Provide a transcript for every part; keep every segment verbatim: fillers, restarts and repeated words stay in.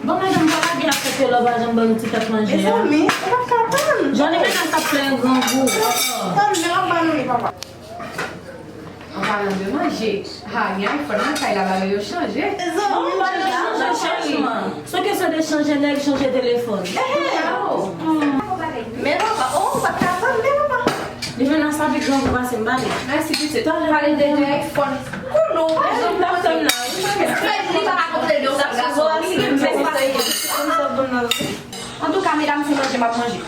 Bon, madanm, pa lage afè ke lè w pa janm ban nou ti tèt manje a. Mezanmi, ou pa ka tann. Jodi, madanm t ap fè yon grangou. Tann, men w ap ban nou li, papa. An palan de manje, ha, gen iPhone nan kay la, valè yo chanje. Mezanmi, non, valè yo chanje, chanje. Se kesyon de chanje nèg, chanje telefòn. Men papa, oh, ou pa ka tann, men papa. Li vin nan sa pi gran pou pase m pale. Mèsi pitit. Pale de iPhone. Koulou, pa janm t ap tann nan. Fè li pa ka konprann de sa gason. Li gen menm pa se. Antouka, medam, se manje m ap manje.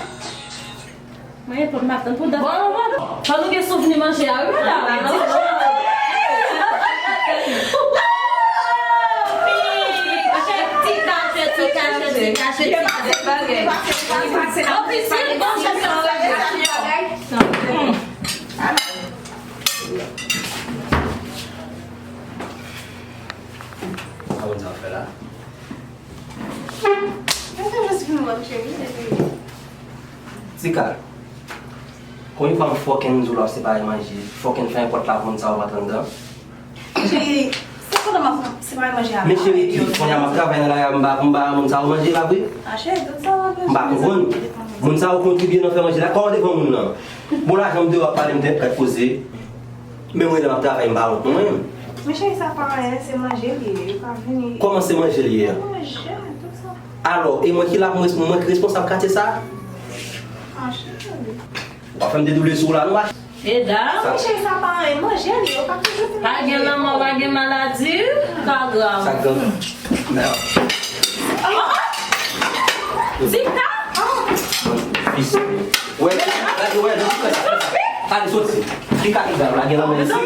Mwen, pou m ap tann pou dat. Bon, bon. Fò nou gen souvni manje a, wi, medam. Sa moun sa ap fè la? Mwen te jis vin wè m, cheri, epi Tika, konbyen fwa m fòken di w la w separe manje, fòken fè nenpòt la pou moun sa yo pa t anndan? Cheri, se pandan m ap separe manje a. Men cheri, ki kounye a m ap travay nan lari a, m ba, m ba moun sa yo manje la vre? A cheri, tout sa w ap bezwen. M pa konprann. Moun sa yo kontribye nan fè manje la. Kòman w defann moun nan? Bon, lajan m deyò ap pale, m te ret poze. Men mwen, lè m ap travay, m pa wont non, mwen menm. Men cheri, sa pa anyen, se manje li ye, yo ka vini. Kòman se manje li ye a? Manje, tout sa. Alò, e mwen ki la pou mwen, mwen ki responsab katye sa? A cheri. W ap fè m dedoule sou w la, non, a. Medam. Men cheri, sa pa anyen, manje li, yo ka toujou vin manje. Pa gen lanmò, pa gen maladi, ka grav. Sa grav. Tika! Fis. Wè, wè, wè, wè, ale soti. Tika ki grav la, gen lanmò isi.